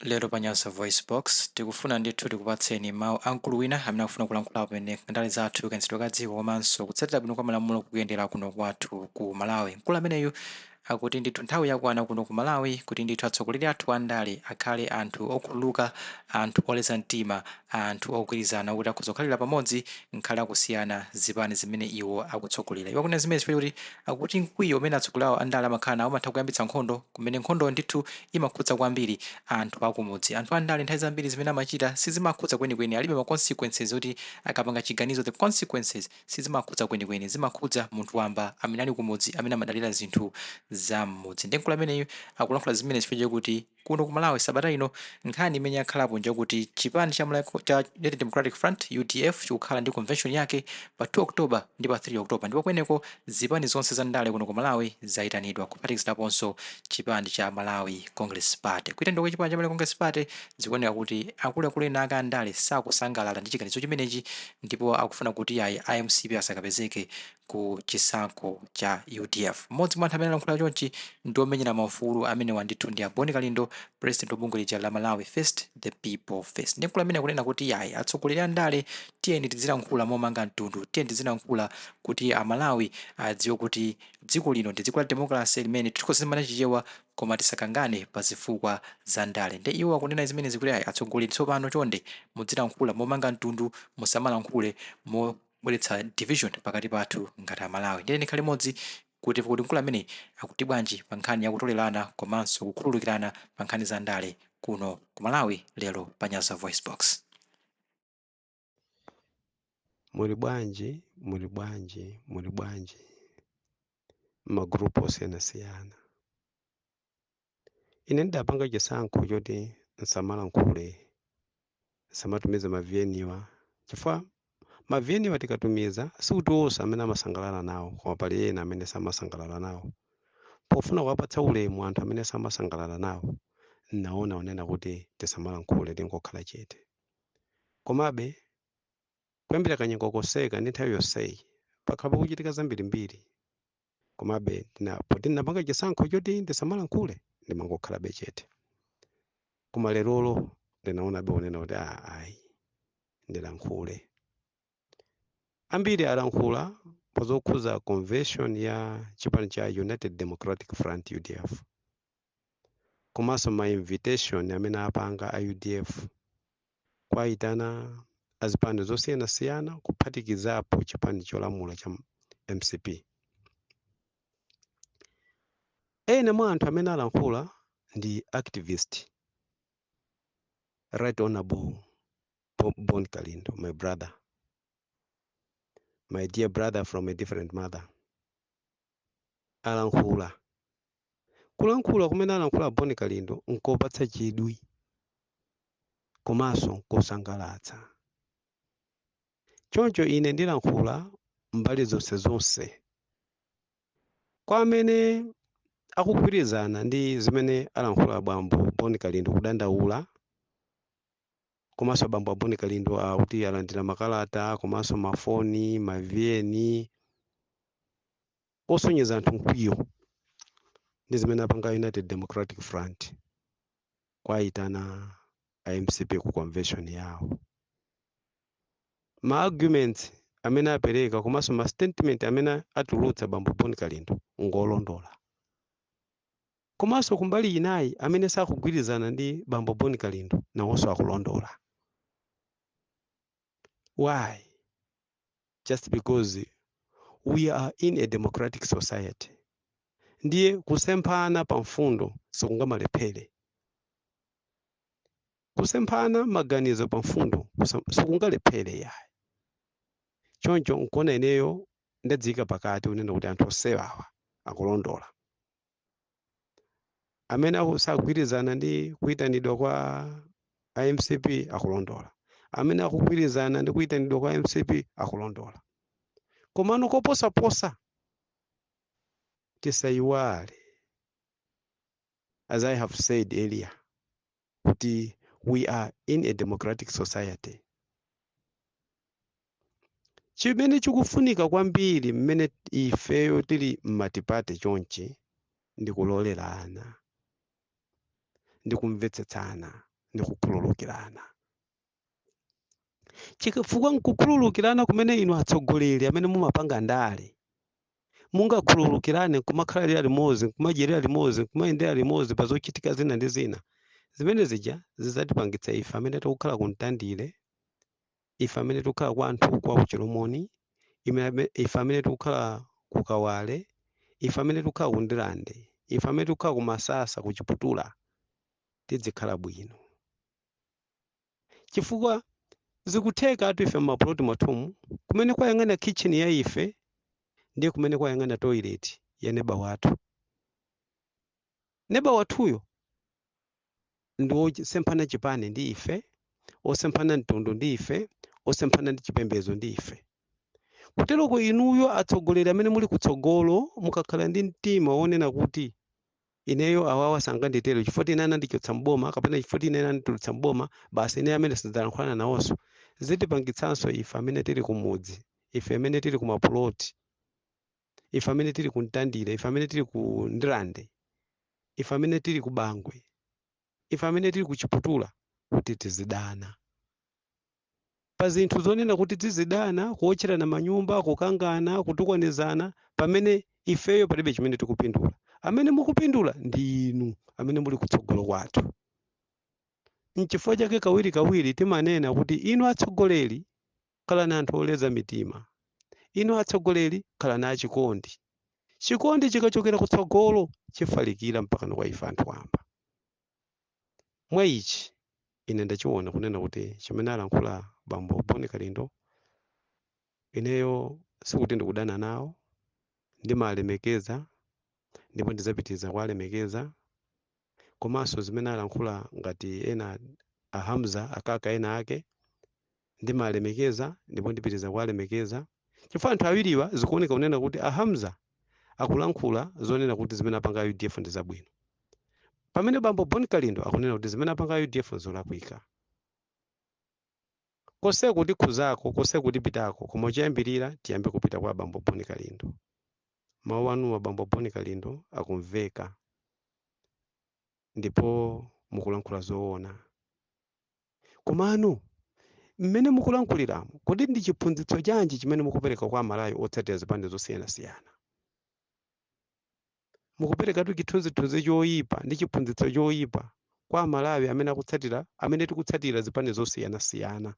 Lero pa Nyasa VoiceBox, tikufuna ndithu tikupatseni mawu a mkulu wina amene akufuna kulankhulapo pamene ndale zathu, kayendetsedwe ka dziko komanso kutsatira bwino kwa malamulo kukuyendera kuno kwathu ku Malawi. Mkulu ameneyu akuti ndithu nthawi yakwana kuno ku Malawi kuti ndithu atsogoleri athu andale akhale anthu okhululuka, anthu oleza mtima, anthu ogwirizana kuti akhoza kukhalira pamodzi ngakhale akusiyana zipani zimene iwo akutsogolera. Iwo akunena zimenezi chifukwa chakuti akuti mkwiyo umene atsogoleri awo andale amakhala nawo umatha kuyambitsa nkhondo, kumene nkhondoyo ndithu imakhudza kwambiri anthu akumudzi. Anthu andale nthawi zambiri zimene amachita sizimakhudza kwenikweni, alibe ma consequences oti akapanga chiganizo, the consequences sizimakhudza kwenikweni, zimakhudza munthu wamba amene ali kumudzi, amene amadalira zinthu za m'mudzi. Ndiye mkulu ameneyu akulankhula zimenezi chifukwa chakuti kuno ku Malawi sabata ino nkhani imene yakhalapo njakuti chipani cha Malawi cha United Democratic Front, UDF, chikukhala ndi convention yake pa 2 October ndi pa 3 October, ndipo kweneko zipani zonse za ndale kuno ku Malawi zayitanidwa, kuphatikiziraponso chipani cha Malawi Congress Party. Kuyitanidwa kwa chipani cha Malawi Congress Party, zikuoneka kuti akuluakulu ena ake andale sakusangalala ndi chiganizo chimenechi ndipo akufuna kuti ayi, a MCP asakapezeke ku chisankho cha UDF. Mmodzi mwa anthu amene alankhula chonchi ndi omenyera maufulu amenewa ndithu ndi a Bon Kalindo, president wa bungwe lija la Malawi First, the People First. Ndi mkulu amene akunena kuti ayi, atsogoleri a ndale, tiyeni tizilankhula momanga mtundu, tiyeni tizilankhula kuti Amalawi adziwe kuti dziko lino ndi dziko la democracy limene tikhoza Chichewa, koma tisakangane pa zifukwa za ndale. Ndi iwo akunena zimenezi kuti ayi, atsogoleri tsopano chonde muzilankhula momanga mtundu, musamalankhule mobweretsa division pakati pathu ngati Amalawi. Ndiye ndikhale limodzi kuti mkulu amene akuti bwanji pa nkhani yakutolerana komanso kukhululukirana pa nkhani za ndale kuno ku Malawi lero pa Nyasa Voice Box. Muli bwanji, muli bwanji, muli bwanji m'magrupu osiyanasiyana? Ine ndidapanga chisankho choti nsamalankhule, nsamatumize ma VN-wa, chifukwa ma VN-wa tikatumiza sikuti onse amene amasangalala nawo, koma pali ena amene samasangalala nawo. Pofuna kuwapatsa ulemu anthu amene samasangalala nawo, naona onena kuti tisamalankhule, tingokhala chete. Komabe kuyambira kanyengo koseka ndi nthawi yonseyi pakhala pakuchitika zambirimbiri, komabe poti ndinapanga chisankho choti ndisamalankhule, ndimangokhalabe chete. Koma lerolo ndinaonabe onena kuti ayi, ndilankhule. Ambiri alankhula pazokhuza convention ya chipani cha United Democratic Front, UDF, komanso ma invitation amene apanga a UDF kwayitana azipani zosiyanasiyana, kuphatikizapo chipani cholamula cha MCP. Ena mwa anthu amene alankhula ndi activist Right Honorable Bon Kalindo, my brother, my dear brother from a different mother. Alankhula, kulankhula kumene alankhula Bon Kalindo nkopatsa chidwi komanso nkosangalatsa. Choncho ine ndilankhula mbali zonse zonse. Kwa amene akugwirizana ndi zimene alankhula bambo Bon Kalindo, kudandaula, komanso bambo a Bon Kalindo akuti alandira makalata komanso mafoni, ma VN osonyeza anthu mkwiyo ndi zimene apanga United Democratic Front kwayitana a MCP ku convention yawo, ma arguments amene apereka komanso ma statement amene atulutsa bambo Bon Kalindo ngolondola. Komanso kumbali inayi, amene sakugwirizana ndi bambo Bon Kalindo nawonso akulondola. Why? Just because we are in a democratic society, ndiye kusemphana pa mfundo sikungamalephera, kusemphana maganizo pa mfundo sikungalephere yayi. Choncho nkuona ineyo ndadziyika pakati unena kuti anthu osewawa akulondola. Amene sakugwirizana ndi kuyitanidwa kwa MCP akulondola, amene akugwirizana ndi kuyitanidwa kwa MCP akulondola. Komano koposaposa tisayiwale, as I have said earlier, kuti we are in a democratic society. Chimene chikufunika kwambiri mmene ifeyo tili mmatipate chonchi ndi kulolerana ndi kumvetsetsana. ndi kukhululukirana. Chifukwa nkukhululukirana kumene inu atsogoleri amene mumapanga ndale mungakhululukirane, nkumakhalira limodzi, nkumadyerera limodzi, nkumayendera limodzi pa zochitika zina ndi zina, zimene zija zidzatipangitsa ife amene tikukhala ku Mtandire, ife amene tikukhala kwa anthu kwa kuchilomoni, ife amene tikukhala ku Kawale, ife amene tikukhala ku Ndirande, ife amene tikukhala ku Masasa, ku Chiputula, tidzikhala bwino. Chifukwa zikutheka atu ife m'mapuloti mwathumu, kumene kwayang'ana kitchen ya ife ndiye kumene kwayang'ana toilet ya neba wathu. Neba wathuyo ndi osemphana chipani ndi ife, osemphana mtundu ndi ife, osemphana ndi chipembedzo ndi ife. Kuteroko inuyo atsogoleri amene muli kutsogolo, mukakhala ndi mtima wonena kuti ineyo awawa sanganditero chifukwa ine anandichotsa mboma, kapena chifukwa ine ananditulutsa mboma, basi ine amene sindidzalankhulana nawonso, zitipangitsanso ife amene tili kumudzi, ife amene tili kumapuloti, ife amene tili ku Mtandire, ife amene tili ku Ndirande, ife amene tili ku Bangwe, ife amene tili ku Chiputula, kuti tizidana pa zinthu zonena kuti tizidana, kuwotcherana manyumba, kukangana, kutukwanizana, pamene ifeyo palibe chimene tikupindula. Amene mukupindula ndi inu amene muli kutsogolo kwathu. Nchifukwa chake kawirikawiri timanena kuti inu atsogoleri khalani anthu oleza mitima, inu atsogoleri khalani achikondi. Chikondi chikachokera kutsogolo chifalikira mpaka kwa ife anthu wamba. Mwa ichi ine ndachiona kunena kuti chimene alankhula bambo Boni Kalindo, ineyo sikuti ndikudana nawo, ndimalemekeza ndipo ndidzapitiriza kuwalemekeza. Komanso zimene alankhula ngati ena a Hamza akaka ena ake, ndimalemekeza ndipo ndipitiriza kuwalemekeza, chifukwa anthu awiriwa zikuoneka kunena kuti a Hamza akulankhula zonena kuti zimene apanga UDF ndi zabwino, pamene bambo Boni Kalindo akunena kuti zimene apanga UDF nzolakwika. Konse kutikhuzako, konse kutipitako, koma choyambirira tiyambe kupita kwa bambo Boni Kalindo. Mawu anuwa bambo Boni Kalindo akumveka ndipo mukulankhula zoona. Komano mmene mukulankhuliramo, kodi ndi chiphunzitso chanji chimene mukupereka kwa Amalawi otsatira zipani zosiyanasiyana? Mukuperekatu chithunzithunzi choyipa ndi chiphunzitso choyipa kwa Amalawi amene akutsatira, amene tikutsatira zipani zosiyanasiyana.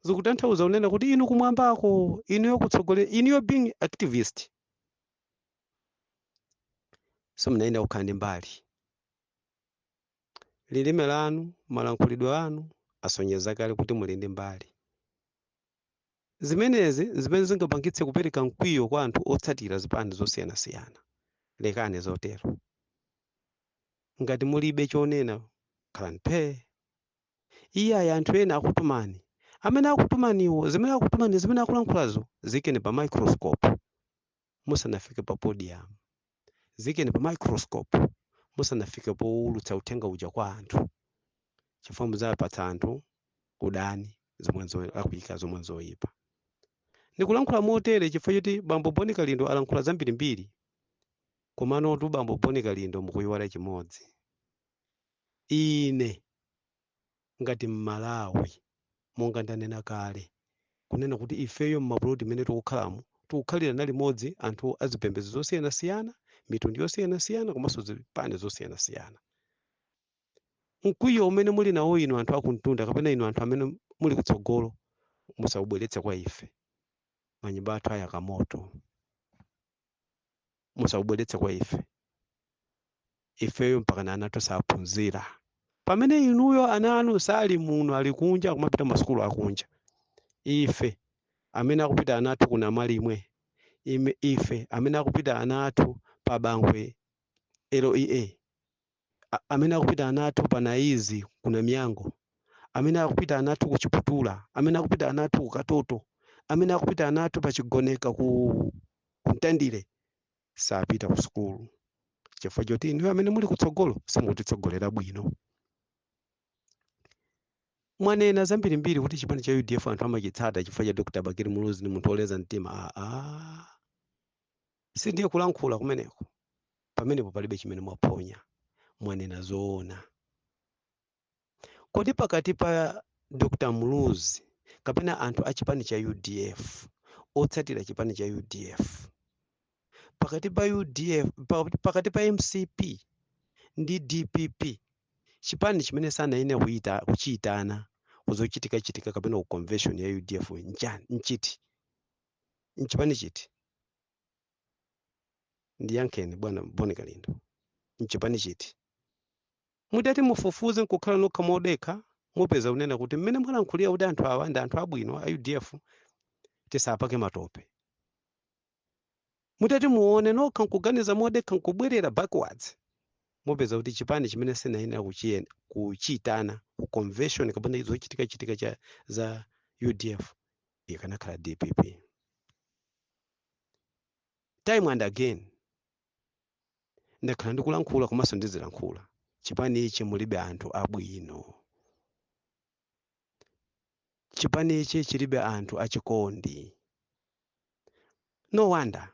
Zikutanthauza kunena kuti inu kumwambako, inuyo kutsogolera, inuyo being activist, simunayenera kukhala ndi mbali. Lilime lanu, malankhulidwe anu asonyeza kale kuti muli ndi mbali. Zimenezi zimene zingapangitse kupereka mkwiyo kwa anthu otsatira zipani zosiyanasiyana. Lekani zotero. Ngati mulibe chonena, khalani phee. Iye aya anthu ena akutumani, amene akutumaniwo, zimene akutumani, zimene akulankhulazo, zikeni pa microscope musanafike pa podium, zikeni pa microscope musanafike powulutsa uthenga uja kwa anthu, chifukwa mudzapatsa anthu udani, zomwe zolakwika, zomwe zoyipa. Ndikulankhula motere chifukwa choti bambo Boni Kalindo alankhula zambirimbiri, komano bambo Boni Kalindo mukuyiwala chimodzi. Ine ngati Mmalawi, monga ndanena kale kunena kuti ifeyo mmapuloti mmene tikukhalamo tikukhalira na limodzi anthu azipembedzo zosiyanasiyana, mitundu yosiyanasiyana, komanso zipani zosiyanasiyana. Mkwiyo umene muli nawo inu anthu akumtunda, kapena inu anthu amene muli kutsogolo, musawubweretse kwa ife. Manyumba athu ayaka moto, musawubweretse kwa ife. Ifeyo mpaka na ana athu saphunzira, pamene inuyo ana anu sali muno, ali kunja, akumapita masukulu akunja. Ife amene akupita ana athu kuna Malimwe, ife amene akupita ana athu pa Bangwe LEA, amene akupita ana athu pa Naizi kuna Myango, amene akupita ana athu ku Chiputula, amene akupita ana athu ku Katoto, amene akupita ana athu pa Chigoneka ku Mtandire, sapita ku sukulu chifukwa choti inuyo amene muli kutsogolo simukutitsogolera bwino. Mwanena zambirimbiri kuti chipani cha UDF anthu amachitsata chifukwa cha Dr. Bakili Muluzi ni munthu woleza mtima. Aa, sindiye kulankhula kumeneko. Pamenepo palibe chimene mwaponya, mwanena zoona. Kodi pakati pa Dr Muluzi kapena anthu a chipani cha UDF, otsatira chipani cha UDF, pakati pa UDF, pakati pa MCP ndi DPP, chipani chimene sanayenera kuchiyitana kuzochitika-chitika kapena ku convention ya UDF nchani? Nchiti? Nchipani chiti? Ndiyankheni bwana Boni Kalindo, nchipani chiti? Mutati mufufuze nkukhala nokha modekha, mupeza kunena kuti mmene mwalankhulira kuti anthu awa ndi anthu abwino a UDF, tisapake matope. Mutati muone nokha nkuganiza modekha nkubwerera backwards, mupeza kuti chipani chimene sinayenera kuchiyitana ku convention kapena zochitika-chitika za UDF ikanakhala DPP. Time and again ndakhala ndikulankhula komanso ndizilankhula, chipani ichi mulibe anthu abwino, chipani ichi chilibe anthu achikondi. No wonder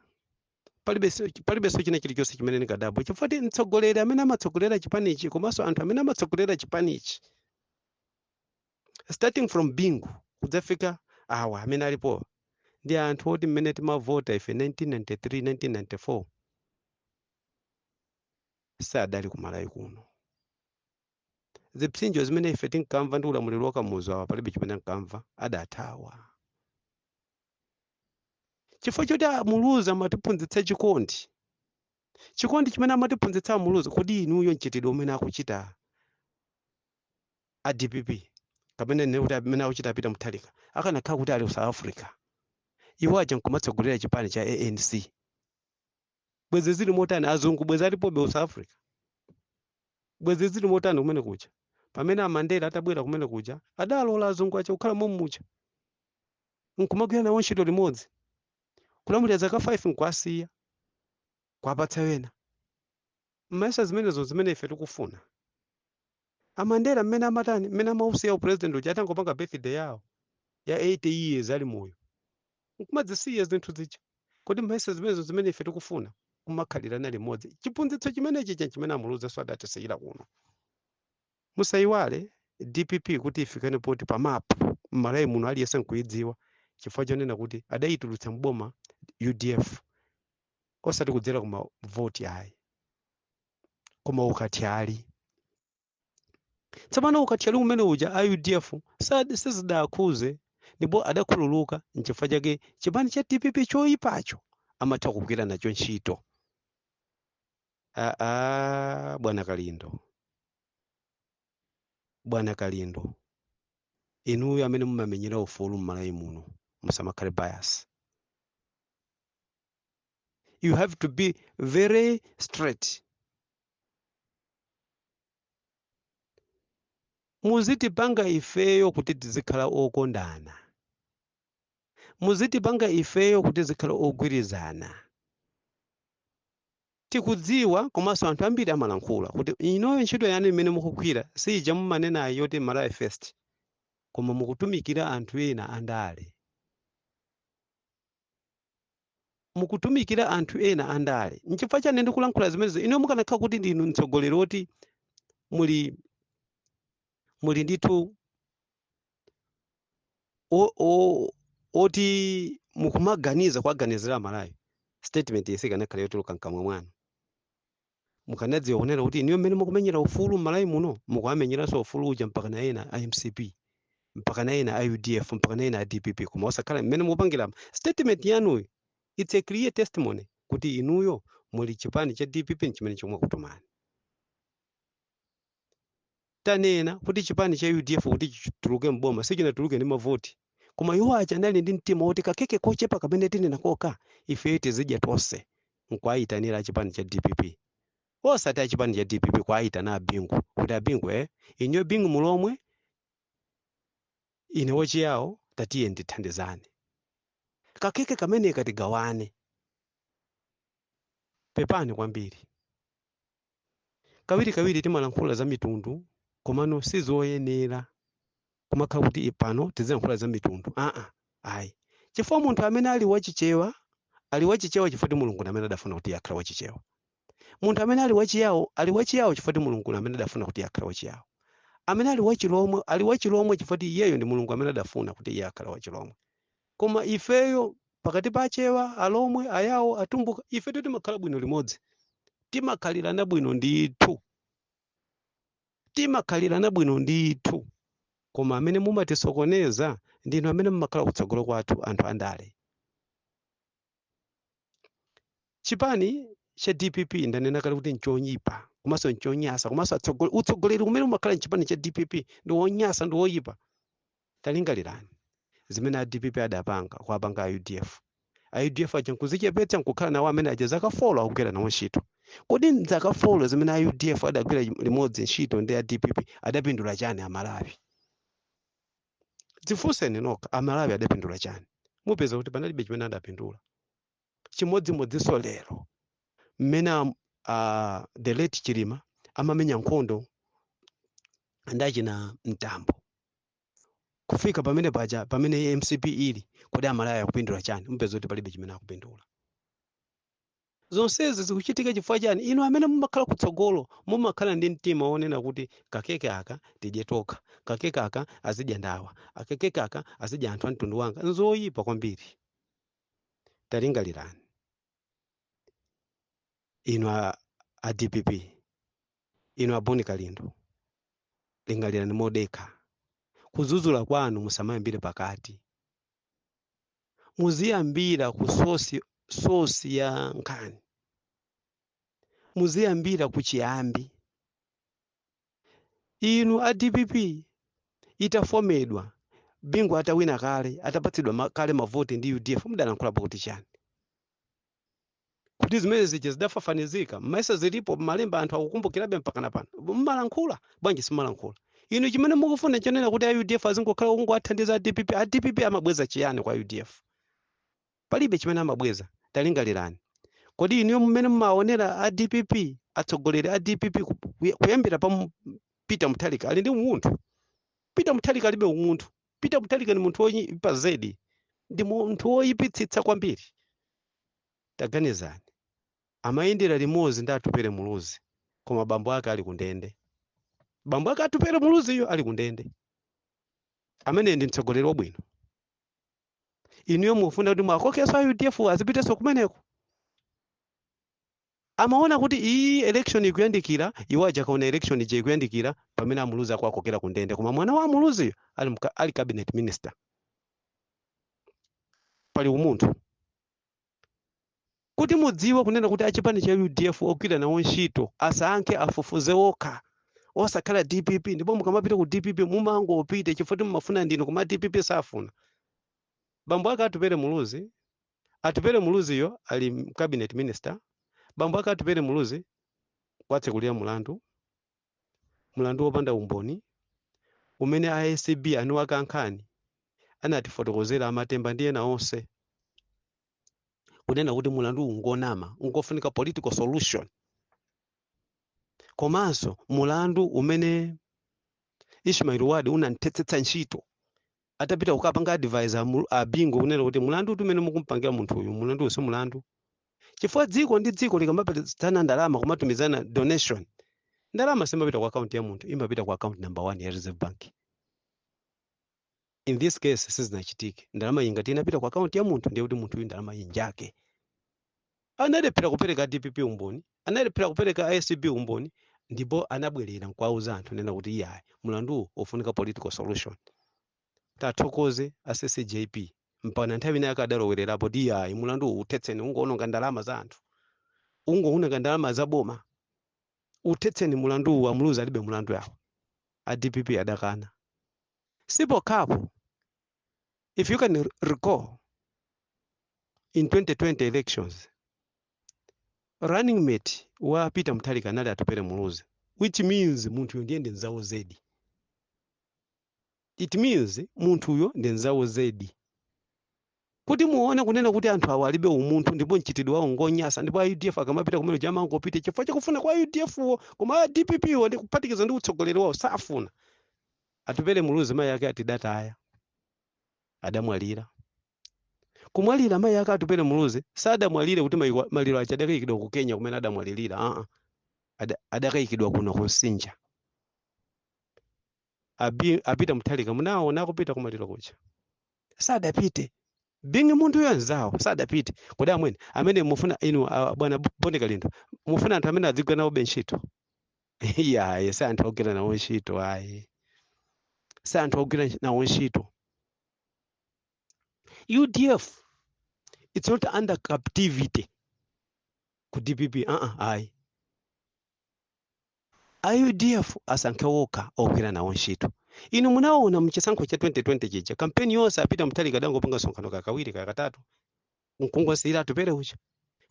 palibenso china chilichonse chimene ndingadabwe, chifukwa ti mtsogoleri amene amatsogolera chipanichi komanso anthu amene amatsogolera chipanichi, starting from Bingu kudzafika awa amene alipo, ndi anthu oti mmene timavota ife 1993, 1994 sadali kumalawi kuno. Zipsinjo zimene ife tinkamva ndi ulamuliro wa Kamuzu, awa palibe chimene ankamva, adathawa chifukwa choti Muluzi amatiphunzitsa chikondi. Chikondi chimene amatiphunzitsa Muluzi, kodi inuyo mchitidwe umene akuchita a DPP kapena ine kuti amene akuchita a Peter Mutharika, akanakhala kuti ali ku South Africa, iwo aja nkumatsogolera chipani cha ANC, bwezi zili motani? Azungu bwezi alipobe ku South Africa? Bwezi zili motani kumene kuja? Pamene aMandela atabwera kumene kuja, adalola azungu aja kukhala mommuja nkumagwira nawo ntchito limodzi, kulamulira zaka 5, nkuwasiya kwapatsa wena. Mmaisa zimenezo zimene ife tikufuna? AMandela mmene amatani, mmene amausiya upresident uja, atangopanga birthday yawo ya 80 years ali moyo, nkumadzisiya zinthu zija. Kodi mmaisa zimenezo zimene ife tikufuna, kumakhalirana limodzi? Chiphunzitso chimenechi cha chimene aMuluzinso adatisiyira kuno. Musayiwale, DPP kuti ifikane poti pa mapu m'Malawi muno aliyense nkuyidziwa, chifukwa chonena kuti adayitulutsa mboma UDF, osati kudzera kuma voti ayi, koma ukathyali. Tsopano ukathyali umene uja a UDF sizidakhuze ndipo adakhululuka. Nchifukwa chake chipani cha DPP choyipacho amatha kugwira nacho ntchito. Aa, bwana Kalindo, bwana Kalindo, inuyo amene mumamenyera ufulu m'Malawi muno, musamakhale bias. You have to be very straight. Muzitipanga ifeyo kuti tizikhala okondana, muzitipanga ifeyo kuti tizikhala ogwirizana. Tikudziwa komanso anthu ambiri amalankhula kuti inoyo ntchito yanu imene mukugwira sija mumanenayo yoti Malawi first, koma mukutumikira anthu ena andale, mukutumikira anthu ena andale. Nchifukwa chani ndikulankhula zimenezo? Ino mukanakhala kuti ndinu mtsogoleri woti muli ndithu oti mukumaganiza kuwaganizira Malawi, statement iyi sikanakhala yotuluka mkamwa mwanu. Mukanadziwa kunena kuti iniyo mmene mukumenyera ufulu m'Malawi muno, mukuwamenyeranso ufulu uja mpaka na ena a MCP, mpaka na ena a UDF, mpaka na ena a DPP, koma osakhala mmene mukupangira. Statement yanuyi, it's a clear testimony kuti inuyo muli chipani cha DPP chimene chomwe kutumani. Tanena kuti chipani cha UDF kuti chituluke mboma sichinatuluke ndi mavoti, koma iwo aja anali ndi mtima woti kakeke kochepa kamene tinena koka ife tizidya tonse, nkuayitanira achipani cha DPP, osati achipani cha DPP kuayitana aBingu kuti, "Abingu, inuyo Bingu mulomwe, ine wachiyawo, tatiye ndithandizane, kakeke kamene tigawane." Pepani kwambiri, kawirikawiri timalankhula za mitundu, komano sizoyenera kumakhala kuti pano tizilankhula za mitundu. Aa, ayi, chifukwa munthu amene ali wachichewa ali wachichewa chifukwa ti Mulungu amene adafuna kuti akhale wachichewa. Munthu amene ali wachiyawo ali wachiyawo chifukwa ti Mulungu amene adafuna kuti akhale wachiyawo. Amene ali wachilomwe ali wachilomwe chifukwa kuti iyeyo ndi Mulungu amene adafuna kuti iye akhale wachilomwe. Koma ifeyo pakati pa Achewa, Alomwe, Ayawo, Atumbuka, ife timakhala bwino limodzi, timakhalirana bwino ndithu, timakhalirana bwino ndithu. Koma amene mumatisokoneza ndinu amene mumakhala kutsogolo kwathu, anthu andale. Chipani cha DPP ndanena kale kuti nchonyipa komanso nchonyasa, komanso utsogoleri umene umakhala mchipani cha DPP ndi wonyasa, ndi woyipa. Talingalirani zimene a DPP adapanga kuapanga a UDF. A UDF aja nkuzichepetsa nkukhala nawo amene aja zaka 4 akugwira nawo ntchito. Kodi zaka 4 zimene a UDF adagwira limodzi ntchito ndi a DPP adapindula chani Amalawi? Dzifunseni nokha, Amalawi adapindula chani? Mupeza kuti panalibe chimene adapindula. Chimodzimodzinso lero mmene the late Chilima amamenya nkhondo ndachina Mtambo kufika pamene paja pamene MCP ili, kodi Amalawi akupindula chani? Mupeza kuti palibe chimene akupindula. Zonsezi zikuchitika chifukwa chani? Inu amene mumakhala kutsogolo mumakhala ndi mtima wonena kuti kakeke aka tidye tokha, kakeke aka azidya ndawa, kakeke aka azidya anthu a mtundu wanga. Nzoyipa kwambiri. Talingalirani inu a DPP, inu a Boni Kalindo, lingalirani modekha. Kudzudzula kwanu musamayambire pakati, muziyambira ku source ya nkhani, muziyambira ku chiyambi. Inu a DPP itafomedwa, Bingu atawina kale, atapatsidwa kale mavoti ndi UDF, mudalankhulapo kuti chani? Kuti zimene zija zidafafanizika, mmaisa zilipo malemba, anthu akukumbukirabe mpaka na pano. Mmalankhula bwanji? Simalankhula inu. Chimene mukufuna chonena kuti a UDF azingokhala kungowathandiza a DPP. A DPP amabweza chiyani kwa UDF? Palibe chimene amabweza. Talingalirani, kodi inuyo mmene mumaonera a DPP, atsogoleri a DPP kuyambira pa Peter Mutharika, ali ndi umunthu? Peter Mutharika alibe umunthu. Peter Mutharika ni munthu woyipa zedi, ndi munthu woyipitsitsa kwambiri. Taganizani, amayendera limodzi ndi Atupere Muluzi, koma bambo ake ali kundende. Bambo ake Atupere Muluziyo ali kundende. Amene ndi mtsogoleri wabwino? Inuyo mufuna kuti mwakokenso a UDF azipitenso kumeneko. Amaona kuti iyi election ikuyandikira, iwo aja akaona election ija ikuyandikira, pamene Amuluzi akuakokera kundende, koma mwana wa Amuluziyo ali cabinet minister. Pali umunthu? Kuti mudziwe kunena kuti achipani cha UDF ogwira nawo ntchito asankhe, afufuze okha, osakhala DPP. Ndipo mukamapita ku DPP mumangopita chifukwa mumafuna ndinu, koma DPP safuna. Bambo ake Atupere Muluzi, Atupere Muluziyo ali cabinet minister, bambo ake Atupere Muluzi kwatsekulira mulandu, mulandu wopanda umboni, umene ACB anu akankhani anatifotokozera, Amatemba ndi ena onse, kunena kuti mulandu ungonama, ungofunika political solution. Komanso mulandu umene Ishmael Wadi unamthetsetsa ntchito atapita kukapanga advisor a Bingu kunena kuti mulandu umene mukumpangira munthu uyu, mulandu usi mulandu, chifukwa dziko ndi dziko likamapezana ndalama, kumatumizana donation, ndalama simapita ku account ya munthu, imapita ku account number 1 ya Reserve Bank. In this case sizinachitike. Ndalama iyi ngati inapita ku account ya munthu, ndiye kuti munthu uyu ndalama iyi njake. Analephera kupereka DPP umboni, analephera kupereka ACB umboni, ndipo anabwerera nkuwauza anthu nena kuti iyayi, mulanduwu ufunika political solution. Tathokoze a CCJP, mpaka nthawi inayi akadalowererapo kuti iyayi, mulanduwu uthetseni, ungoononga ndalama za anthu, ungoononga ndalama za boma, uthetseni mulanduwu, Amuluzi alibe mulandu yawo. A DPP adakana. Sipokhapo, if you can recall, in 2020 elections running mate wa Peter Mutharika anali Atupere Muluzi, which means munthuyo ndiye ndi nzawo zedi. It means munthuyo ndi nzawo zedi. Kuti muone kunena kuti anthu awa alibe umunthu ndipo mchitidwe wawo ngonyasa. Ndipo a UDF akamapita kumene chamangopita chifukwa chakufuna kwa UDF wo, koma a DPP wo ndi kuphatikiza ndi utsogoleri wawo safuna. Atupere Muluzi mayi ake atidataya, adamwalira. Kumwalira mayi ake Atupere Muluzi, sadamwalire kuti maliro aja adakayikidwa ku Kenya kumene adamwalirira. Adakayikidwa kuno ku Msinja. Apita Mutharika munaona akupita kumaliro kuja? Sadapite. Being munthu yanzawo sadapite. Kodi amwene amene mufuna inu, bwana Boni Kalindo, mufuna anthu amene adzigwira nawo ntchito? Iyayi, si anthu ogwira nawo ntchito ayi, si anthu ogwira nawo ntchito. UDF, it's not under captivity ku DPP. Ayi, a UDF asankhe wokha ogwira nawo ntchito. Inu munaona mchisankho cha 2020 chija, kampeni yonse apita Mutharika adangopanga msonkhano kakawiri, kakatatu, nkungosiyira Atupere uja,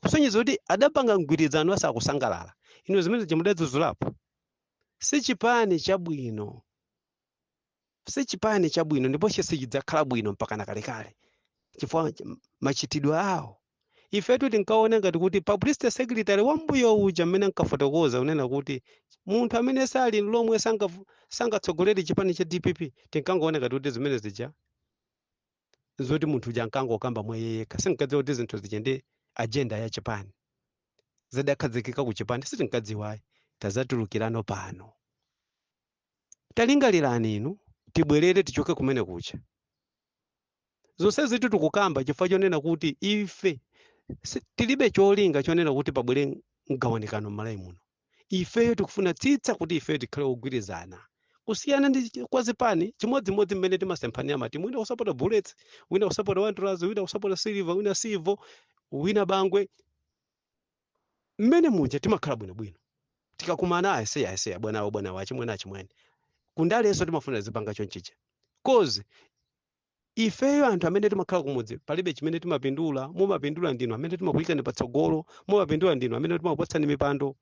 kusonyeza kuti adapanga mgwirizano asakusangalala. Inu zimene mudadzudzulapo? Si chipani chabwino, si chipani chabwino, ndipo sichidzakhala bwino mpaka na kalekale chifukwa machitidwe awo. Ifetu tinkaona ngati kuti publicity secretary wambuyo uja mmene ankafotokoza unena kuti munthu amene sali lomwe sangatsogolere chipani cha DPP, tinkangoona ngati kuti zimene zija zoti munthu uja ankangokamba mwa iye yekha. Sinkadziwa kuti zinthu zija ndi agenda ya chipani, zidakhazikika ku chipani, sitinkadziwayi. Tazatulukirano pano. Talingalirani inu, tibwerere tichoke kumene kucha. Zonse zitu tikukamba chifukwa chonena kuti ife tilibe cholinga chonena kuti pabwere mgawanikano m'Malawi muno. Ifeyo tikufuna tsitsa kuti ifeyo tikhale ogwirizana, kusiyana ndi kwa zipani chimodzimodzi mmene timasemphanira matimu, wina kusapota Bullets, wina kusapota Wanderers, wina kusapota Silver, wina Silver, wina Bangwe. Mmene muja timakhala bwinobwino tikakumana, ayeseya ayeseya, bwanawo bwanawo, achimwene achimwene. Kundalenso timafuna zipanga chonchicha, 'cause ifeyo anthu amene timakhala kumudzi palibe chimene timapindula. Mumapindula ndinu amene timakuyikani patsogolo, mumapindula ndinu amene timakupatsani mipando,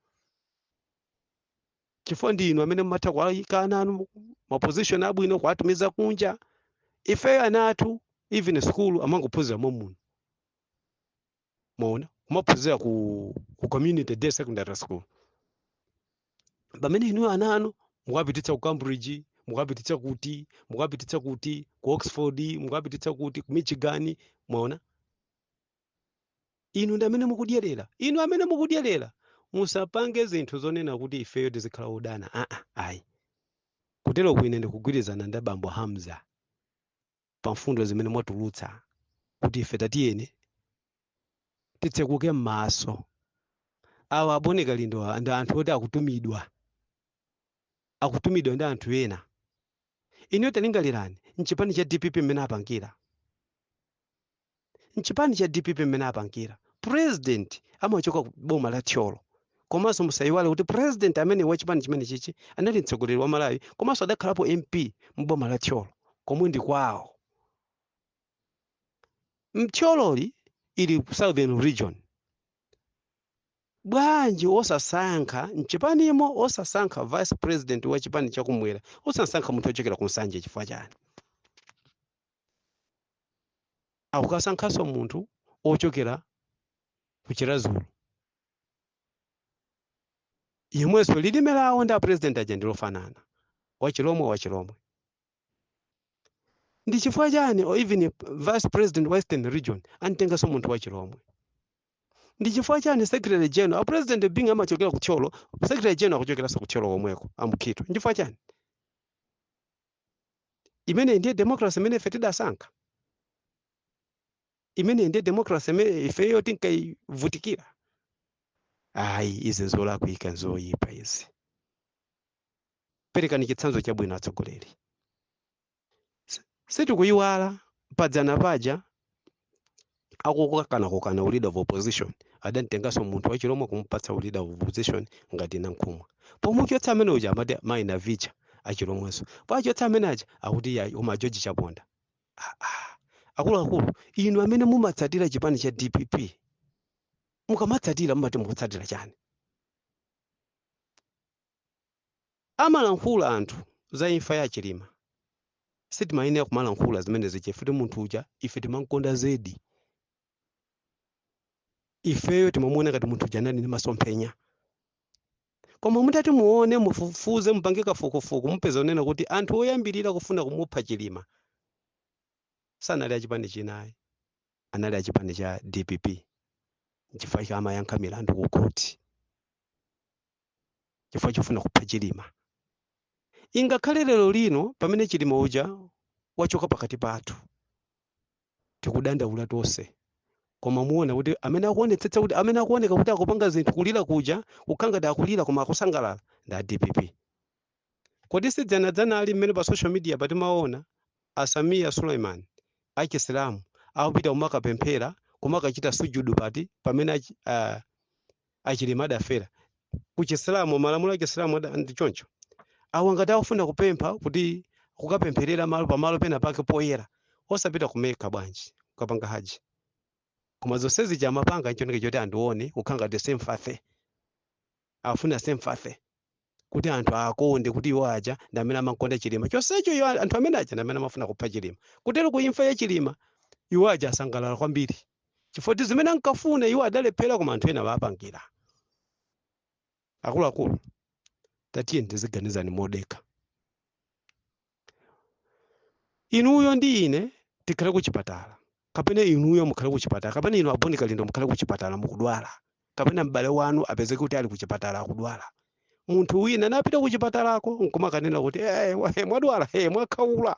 chifukwa ndinu amene mumatha kuwayika ana anu ma position abwino, kuwatumiza kunja. Ifeyo ana athu even school amangophunzira momuno, mwaona, kumaphunzira ku community day secondary school, pamene inuyo ana anu mukapititsa ku Cambridge, mukapititsa kuti, mukapititsa kuti ku Oxford, mukapititsa kuti ku Michigan. Mwaona, inu ndi amene mukudyerera. Inu amene mukudyerera, musapange zinthu zonena kuti ifeyo tizikhala odana. Aa, ayi. Kutero kwine ndikugwirizana ndi bambo Hamza pa mfundo zimene mwatulutsa kuti ife tatiyeni titsekuke m'maso. Awa abone Kalindo ndi anthu oti akutumidwa, akutumidwa ndi anthu ena. Inuyo talingalirani mchipani cha DPP mmene apangira, mchipani cha DPP mmene apangira, president amachoka ku boma la Thyolo. Komanso musayiwale kuti president amene wa chipani chimene chichi anali mtsogoleri wa Malawi, komanso adakhalapo MP mboma la Thyolo komwe ndi kwawo. Mthyololi ili ku Southern Region. Bwanji osasankha mchipanimo, osasankha vice president wa chipani chakumwera, osasankha munthu ochokera ku Nsanje? Chifukwa chani akukasankhanso munthu ochokera ku Chirazulu, yemwenso lilime lawo ndi a president aja ndilofanana, wachilomwe wachilomwe? Ndi chifukwa chani? Or even vice president Western Region antenganso munthu wachilomwe. Ndi chifukwa chani secretary general, a president being amachokera ku Thyolo, secretary general akuchokeranso ku Thyolo komweko, amukhito? Nchifukwa chani? Imene ndiye democracy imene ife tidasankha? Imene ndiye democracy imene ifeyo tinkayivutikira? Ayi, izi nzolakwika, nzoyipa izi. Perekani chitsanzo chabwino, atsogoleri. Sitikuyiwala padzana paja akukakanakukana leader of opposition, adantenganso munthu wachilomwe kumupatsa leader of opposition ngati Nankhumwa. Pomuchotsa amene uja amati mayi Navicha, achilomwenso. Pachotsa amene aja akuti ya koma George Chaponda. Ah, ah. Akuluakulu inu amene mumatsatira chipani cha DPP, mukamatsatira mumati mukutsatira chani? Amalankhula anthu za imfa ya Chilima, sitimayenera kumalankhula zimene zija futi. Munthu uja ife timankonda zedi. Ifeyo timamuona ngati munthu uja anali ndi masomphenya. Koma mutati muone, mufufuze, mupange kafukufuku, mupeza unena kuti anthu oyambirira kufuna kumupha Chilima sanali achipani chinayi, anali achipani cha DPP. Nchifukwa chake amayankha milandu ku khoti chifukwa chofuna kupha Chilima. Ingakhale lero lino pamene Chilima uja wachoka pakati pathu, tikudandaula tonse, koma muona kuti amene akuonetsetsa kuti amene akuoneka kuti akupanga zinthu kulira kuja kukhala ngati akulira koma akusangalala ndi a DPP. Kodi sidzanadzana ali mmene pa social media patimaona Asamiya Suleiman achisilamu akupita kumakapemphera, kumakachita sujudu pati pamene achilima adafera? Kuchisilamu, malamulo achisilamu ndi choncho. Awa ngati akufuna kupempha kuti kukapempherera malo pamalo pena pake poyera, osapita ku Mecca bwanji kukapanga haji? Koma zonsezi chamapanga nchoneke choti andione kukhala ngati sympathy, afuna sympathy kuti anthu akonde kuti iwo aja ndi amene amakonda Chilima. Chonsecho iwo anthu amene aja ndi amene amafuna kupha Chilima. Kutero ku imfa ya Chilima iwo aja asangalala kwambiri, chifukwa kuti zimene ankafuna iwo adalephera, koma anthu ena wapangira. Akuluakulu, tatiye tiziganizani modekha. Inuyo ndi ine tikhale kuchipatala, kapena inuyo mukhale kuchipatala, kapena inu aboni Kalindo mukhale kuchipatala mukudwala, kapena m'bale wanu apezeke kuti ali kuchipatala akudwala, munthu wina napita kuchipatalako nkumakanena kuti mwadwala, mwakhaula,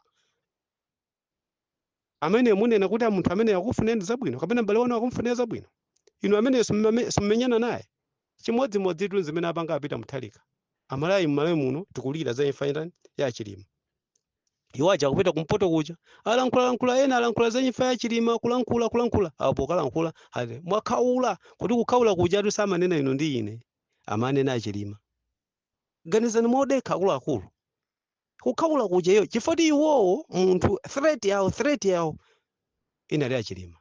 amene munena kuti munthu amene akufuneni zabwino kapena m'bale wanu akumfunira zabwino, inu amene simmenyana naye? Chimodzimodzi tu zimene apanga apita Mutharika. Amalawi, mmalawi muno tikulira za imfa ya Chilima. Iwo aja akupita kumpoto kuja, alankhula ena alankhula za imfa ya Chilima, kulankhula apo kalankhula ati mwakhaula. Kuti kukhaula kuja tu samanena inu ndi ine, amanena achilima. Ganizani modekha, akuluakulu. Kukhaula kuja iyo chifukwa iwowo munthu threat yawo inali achilima.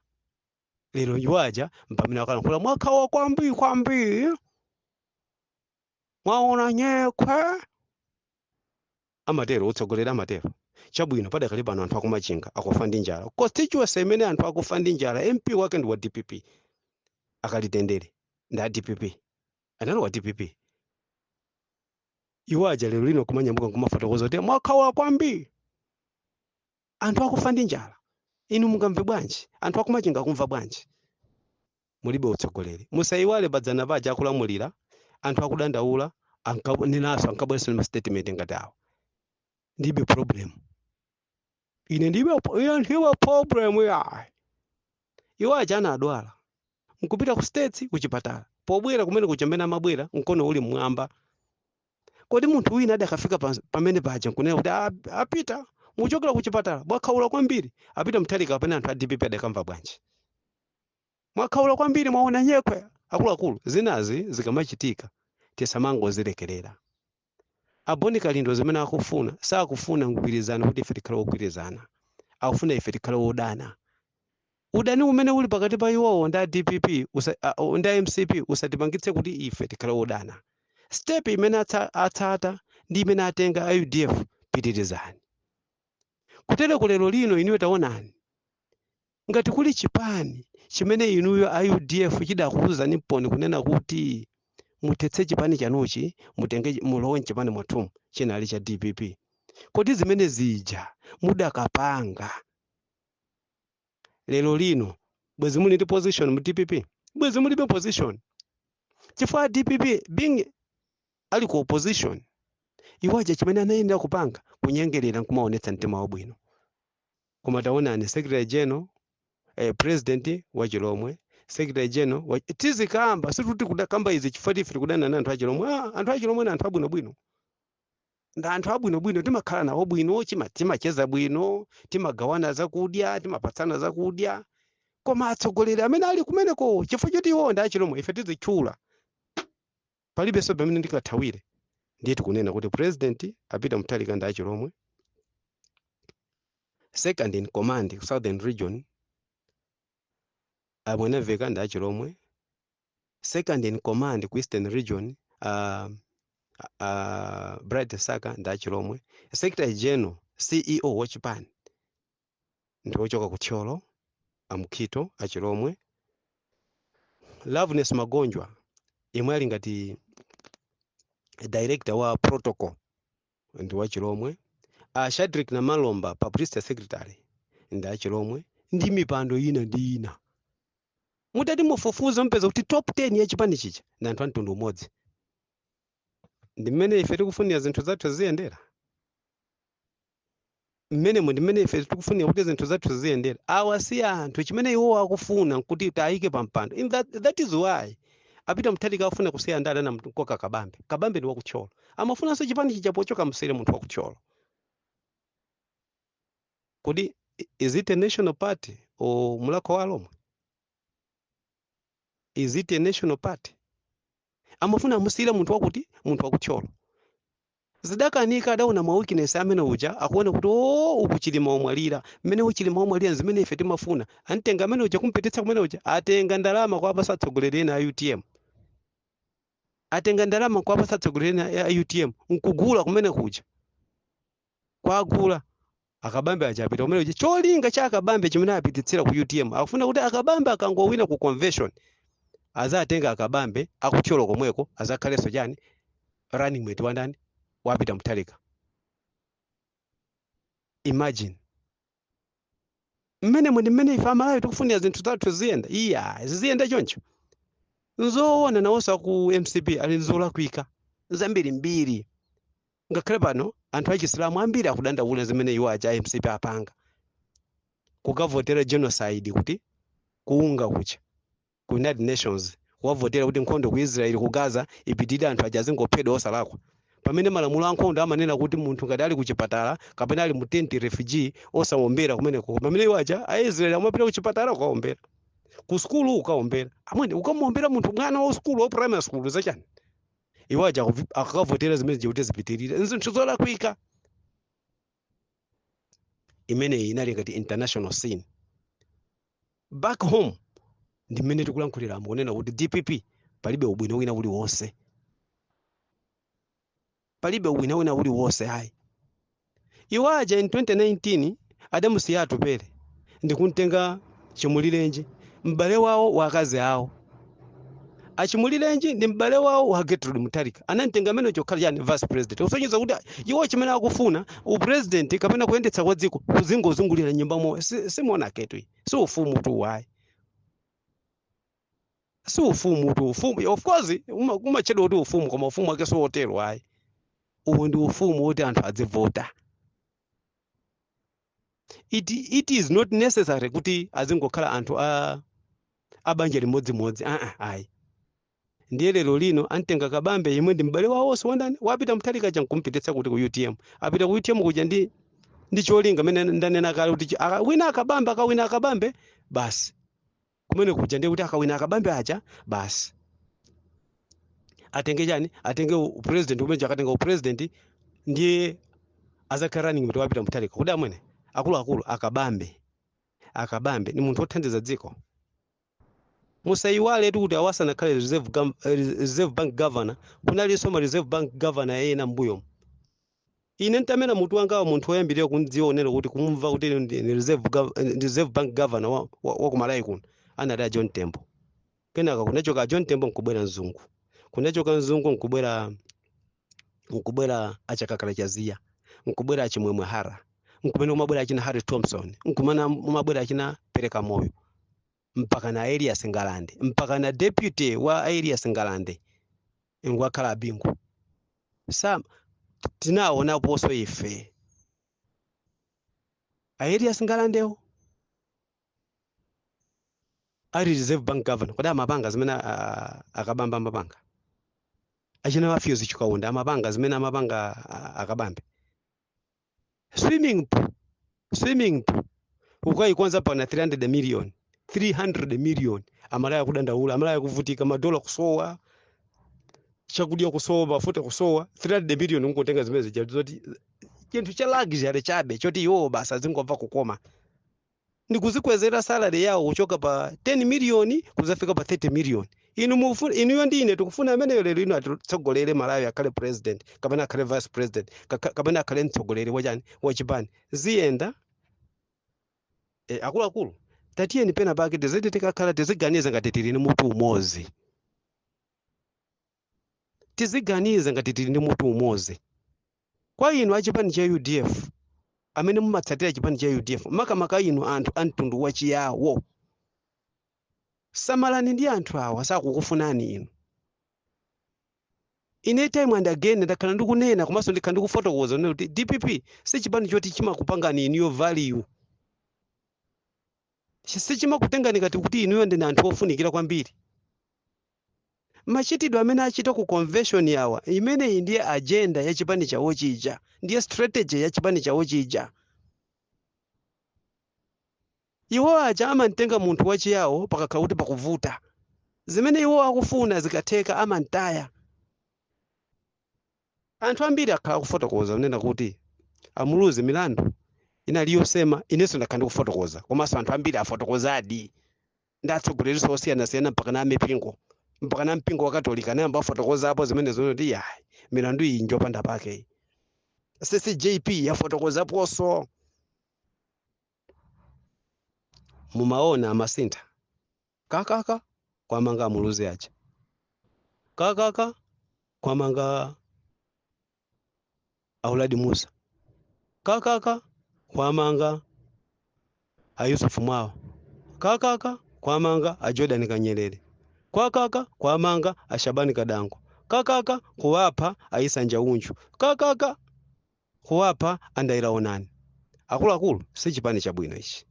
Lero iwo aja mpamene akalankhula mwakhaula kwambiri kwambiri, mwaona nyekhwe, amatero utsogoleri, amatero. Chabwino, padakali pano anthu akumachinga akufa ndi njala. Constituency imene anthu akufa ndi njala, MP wake ndi wa DPP, akalitendere ndi a DPP, anali wa DPP. Iwo aja lero lino kumanyamuka nkumafotokoza kuti mwakhaula kwambiri, anthu akufa ndi njala. Inu mungamve bwanji? Anthu akumachinga akumva bwanji? Mulibe utsogoleri. Musayiwale padzana paja akulamulira, anthu akudandaula, ankanenaso, ankabweretsa ma statement ngati awa: "Ndibe problem ine, ine ndibe problem ya." Iwo aja anadwala nkupita ku States kuchipatala, pobwera kumene kuja mmene amabwera mkono uli mmwamba. Kodi munthu wina adakafika pamene paja nkunena kuti, "Ah, apita muchokera kuchipatala, mwakhaula kwambiri," apita Mutharika kapena anthu a DPP adakamva bwanji? "Mwakhaula kwambiri, mwaona nyekhwe"? Akuluakulu, zinazi zikamachitika tisamangozilekerera. Aboni Kalindo zimene akufuna, sakufuna mgwirizano kuti ife tikhale wogwirizana, akufuna ife tikhale wodana. Udani umene uli pakati pa iwowo ndi a DPP ndi a MCP usatipangitse kuti ife tikhale wodana. Step imene atsata ndi imene atenga a UDF, pitirizani kutereko. Lero lino inuyo taonani, ngati kuli chipani chimene inuyo a UDF chidakuwuzani poni kunena kuti muthetse chipani chanuchi, mutenge mulowe mchipani mwathumu, chinali cha DPP. Kodi zimene zija mudakapanga lero lino, bwezi muli ndi position mu DPP? Bwezi mulibe position, chifukwa DPP being ali ku opposition, iwo aja chimene anayenera kupanga kunyengerera nkumaonetsa mtima wabwino. Koma taonani, secretary general, president wa Chilomwe, secretary general wa, tizikamba situti kudakamba izi chifukwa ife tikudana na anthu achilomwe. Ah, anthu achilomwe ni anthu abwinobwino, ndi anthu abwinobwino, timakhala nawo bwino, timacheza bwino, timagawana zakudya, timapatsana zakudya. Koma atsogoleri amene ali kumeneko, chifukwa choti iwo ndi achilomwe, ife tizitchula, palibenso pamene ndingathawire. Ndiye tikunena kuti president apita Mutharika ndi achilomwe, second in command ku Southern Region amweneveka ndi achilomwe, second in command ku Eastern Region Bright Saka ndi achilomwe, secretary general, CEO wachipani ndi wochoka ku Thyolo, Amkhito achilomwe, Loveness Magonjwa imwe ali ngati director wa protocol ndi wachilomwe, Shadrick Namalomba publicity secretary ndi achilomwe, ndi mipando ina ndi ina. Mutati mufufuze mpeza kuti top 10 ya chipani chicha ndi anthu a mtundu umodzi. Ndi mmene ife tikufunira zinthu zathu ziyendera. Mmenemo ndi mmene ife tikufunira kuti zinthu zathu ziziyendera. Awa si anthu. Chimene iwo akufuna nkuti tayike pa mpando. That is why a Peter Mutharika afuna kusiya ndale anamkoka Kabambe. Kabambe ndi wakuthyolo, amafunanso chipani chija pochoka msere munthu wakuthyolo. Kodi is it a national party or Mulhako wa Alhomwe? Is it a national party? Amafuna amusiyire munthu wakuti munthu wakuthyolo. Zidakanika, adaona ma weakness amene uja, akuona kuti o uku Chilima omwalira, mmene uchilima omwalira zimene ife timafuna. Antenga amene uja kumpititsa kumene uja, atenga ndalama kuwapasa atsogoleri ena a UTM, atenga ndalama kuwapasa atsogoleri ena a UTM nkugula kumene kuja, kwagula akabambe aja, apita kumene kuja. Cholinga cha akabambe chimene apititsira ku UTM, akufuna kuti akabambe akangowina ku convention, azatenga akabambe akuthyolo komweko, azakhalenso chani, running mate wandani? Wapita Mutharika. Imagine, mmene ndi mmene ife Amalawi tikufunira zinthu zathu ziyenda? Iya, ziziyenda choncho? Nzoona nawonso aku MCP ali nzolakwika zambirimbiri. Ngakhale pano anthu achisilamu ambiri akudandaula zimene iwo aja a MCP apanga, kukavotera genocide kuti kuunga kucha ku United Nations, kuwavotera kuti nkhondo ku Israel, ku Gaza ipitirire, anthu aja azingophedwa osalakwa, pamene malamulo ankhondo amanena kuti munthu ngati ali kuchipatala kapena ali mu tent, refugee, osawombera kumeneko, pamene iwo aja a Israel amapita kuchipatala kukawombera, ku sukulu ukawombera. Amwene, ukamuwombera munthu, mwana wa sukulu, wa primary school, zachani? Iwo aja akakavotera zimene zikuti zipitirire, nzinthu zolakwika. Imeneyi inali ngati international scene. Back home ndi mmene tikulankhuliramo kunena kuti DPP palibe ubwino wina uliwonse, palibe ubwino wina uliwonse ayi. Iwo aja in 2019 adamusiya Atupere ndikumtenga Chimulirenji, m'bale wawo wa akazi awo. Achimulirenji ndi m'bale wawo wa Gertrude Mutharika. Anamtenga amene chokhala chani, vice president, kusonyeza kuti iwo chimene akufuna upresident kapena kuyendetsa kwa dziko kuzingozungulira nyumba mo. Si monarchy tu, si ufumu tu wayi, si ufumu tu. Ufumu, of course, umatchedwa kuti ufumu, koma ufumu wake si wotero ayi. Uwu ndi ufumu woti anthu adzivota. It is not necessary kuti azingokhala anthu a banja limodzimodzi. Aa, ayi. Ndiye lero lino antenga Kabambe yemwe ndi m'bale wawonso wandani, wapita Mutharika cha, nkumpititsa kuti ku UTM. Apita ku UTM kuja ndi cholinga mene ndanena kale kuti wina akabambe, akawina akabambe basi kumene kuja, ndiye kuti akawina akabambe aja basi atenge chani, atenge upresident kumene. Akatenga upresident ndiye azakhala running mate wapita Mutharika. Kuti amwene, akuluakulu, akabambe, akabambe ni munthu wothandiza dziko? Musayiwale tu kuti awasanakhale Reserve Bank governor, kunalinso ma Reserve Bank governor ena mbuyomu. Ine ntamena mutu wangawo, munthu woyambirira kundziwa unena kuti kumumva kuti ndi Reserve Bank governor wa kumalawi kuno anali a John Tembo. Kenaka kunachoka a John Tembo nkubwera mzungu, kunachoka mzungu nkubwera achakakala chaziya, nkubwera achimwemwe Hara, nkumene umabwera achina Harry Thompson, nkumene umabwera achina Pereka Moyo, mpaka na Elias Ngalande, mpaka na deputy wa Elias Ngalande ngwakhala Abingu. Sam tinaonaponso ife a Elias Ngalandewo ali Reserve Bank governor. Kodi amapanga zimene akabambe amapanga? Achina Matthews Chikaunda amapanga zimene amapanga akabambe? Swimming pool, swimming pool ukayikonza pana 300 million, 300 million. Amalaya kudandaula, amalaya kuvutika, madola kusowa, chakudya kusowa, mafuta kusowa, 300 million ungotenga zimene zija zoti chinthu cha luxury chabe choti iwowo basi azingomva kukoma, ndikuzikwezera salary yawo kuchoka pa 10 million kuzafika pa 30 million. Inu inuyo ndi ine tikufuna ameneyo lero ino atitsogolere Malawi, akhale president kapena akhale vice president kapena akhale mtsogoleri wachani, wachipani? Ziyenda? E, akuluakulu, tatiyeni pena pake tiziti tikakhala tiziganiza ngati tili ndi mutu umodzi, tiziganiza ngati tili ndi mutu umodzi. Kwa inu achipani cha UDF, amene mumatsatira chipani cha UDF, makamaka inu anthu a mtundu wachiyawo, samalani ndi anthu awa, sakukufunani inu. Ine time and again ndakhala ndikunena komanso ndikhala ndikufotokoza kunena kuti DPP si chipani choti chimakupangani inuyo value, sichimakutengani ngati kuti inuyo ndine anthu ofunikira kwambiri. Machitidwe amene achita ku convention yawa, imeneyi ndiye agenda ya chipani chawo chija, ndiye strategy ya chipani chawo chija. Iwo aja amamtenga munthu wachiyawo pakakhala kuti pakuvuta, zimene iwo akufuna zikatheka amantaya. Anthu ambiri akhala akufotokoza kunena kuti amuluzi milandu inali yosema. Inenso ndakhala ndikufotokoza, komanso anthu ambiri afotokozadi ndi atsogoleri osiyanasiyana, mpaka na amipingo, mpaka na mpingo wa Katolika anayamba afotokozapo zimene zonoti yayi, milandu iyi njopanda pake. CCJP yafotokozaponso. Mumaona amasintha kakaka kwamanga amuluzi aja, kakaka kwamanga auladi Musa, kakaka kwamanga a Yusufu Mwawa, kakaka kwamanga a Jordan Kanyerere, kwakaka kwamanga a Shabani Kadango, kakaka kuwapha a Isa Njaunju, kakaka kuwapha a Ndaila Onani. Akuluakulu, si chipani chabwino ichi.